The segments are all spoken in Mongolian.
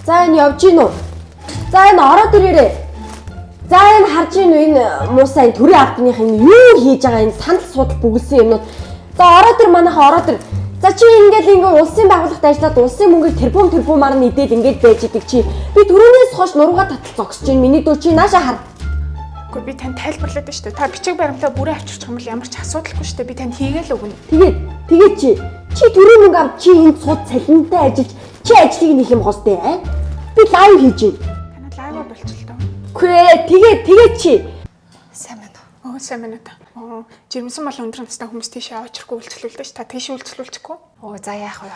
За, энэ явж гин үү? За, энэ ороод ирээрээ. За, энэ харж гин үү, энэ муусаа, энэ төрийн албаных энэ юу хийж байгаа, энэ сандал суудал бүгэлсэн юмнууд. За, ороод ир, манайха, ороод ир. За, чи ингээл ингээ улсын байгууллагт ажиллаад улсын мөнгийг тэрбум тэрбумаар нь идэл ингээд байж идэг чи. Би түрүүнээс хойш нуруугаа татал зогсож чинь, миний дүү, чи нааша хар. Үгүй, би танд тайлбарлаад байна шүү дээ. Та бичиг баримтаа бүрэн авчирчих юм бол ямар ч асуудалгүй шүү дээ. Би танд хийгээл өгнө. Тэгээд чи төрийн мөнгө авч, чи энд сууд цалинтай ажиллаж, чи ажлыг нөх юм гоостэй аа? Би live хийж байна. Танад live аа болчихлоо. Үгүй ээ, тэгээд чи Сайн байна уу? Оо, сайн байна уу та. Оо, жирэмсэн бол өндөр настай хүмүүс тийшээ авчирхгүй үйлчлүүлдэг ш. Та тийшээ үйлчлүүлчихгүй. Оо, за, яах вэ?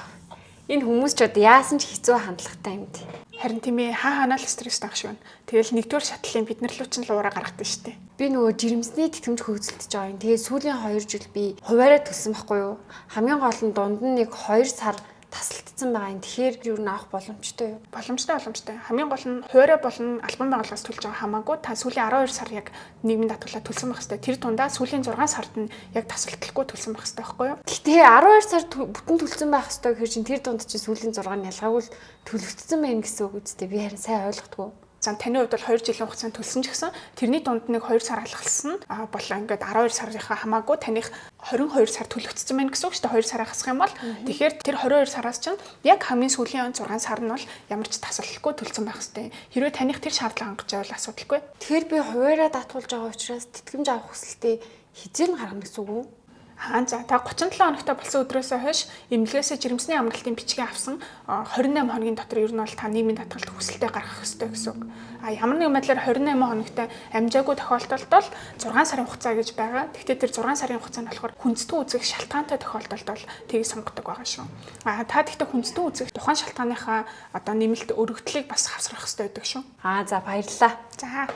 Энэ хүмүүс ч одоо яасан ч хэцүү хандлагатай юм тий. Харин тийм ээ, хаа ханаа л стресстэй ах шиг байна. Тэгэл нэгдүгээр шатлалын бид нар лүү чинь л уураа гаргадаг шүү дээ. Би нөгөө жирэмсний тэтгэмж хөгжүүлж байгаа юм. Тэгээ сүүлийн 2 жил би хуваараа төлсөн байхгүй юу? Хамгийн гол нь дунд нь нэг 2 сар тасалтсан байгаа юм. Тэгэхээр юу н авах боломжтой юу? Боломжтой, боломжтой. Хамгийн гол нь хуваараа болон албан байгууллагаас төлж байгаа хамаагүй та сүүлийн 12 сар яг нийгмийн даатгалаа төлсөн байх хэрэгтэй. Тэр дундаа сүүлийн 6 сард нь яг тасалдлахгүй төлсөн байх хэрэгтэй байхгүй юу? Гэтэ 12 сар бүтэн төлсөн байх ёстой гэхэр чинь тэр дунд чинь сүүлийн 6 нь ялгаагүй л төлөгдсөн байх гэсэн үг үстэй. Би харин сайн ойлгохгүй. За, таны хувьд бол 2 жилийн хугацаанд төлсөн ч гэсэн тэрний дунд нэг 2 сар алхалсан а бол ингээд 12 сарынхаа хамаагүй таных 22 сар төлөгдсөн байх гэсэн үг шүү дээ, 2 сараа хасах юм бол. Тэгэхээр тэр 22 сараас чинь яг хамгийн сүүлийн 6 сар нь бол ямар ч тасалгүй төлсөн байх хэрэгтэй. Хэрвээ таных тэр шаардлага хангаж байвал асуудалгүй. Тэгэхээр би хуваараа даатгуулж байгаа учраас тэтгэмж авах хүсэлтээ хизээ нь гаргана гэсэн үг үү? Аа, за, та 37 хоногтой болсон өдрөөсөө хойш эмнэлгээсээ жирэмсний амралтын бичгийг авсан 28 хоногийн дотор ер нь бол та нийгмийн даатгалд хүсэлтээ гаргах ёстой гэсэн үг. А ямар нэгэн байдлаар 28 хоногтой амжаагүй тохиолдолд бол 6 сарын хугацаа гэж байгаа. Гэхдээ тэр 6 сарын хугацаа нь болохоор хүндэтгэн үзэх шалтгаантай тохиолдолд бол тгийг сонгодог байгаа шүү. А та тэгтээ хүндэтгэн үзэх тухайн шалтгааныхаа одоо нэмэлт өргөдлийг бас хавсрах ёстой байдаг шүү. Аа, за, баярлалаа. За.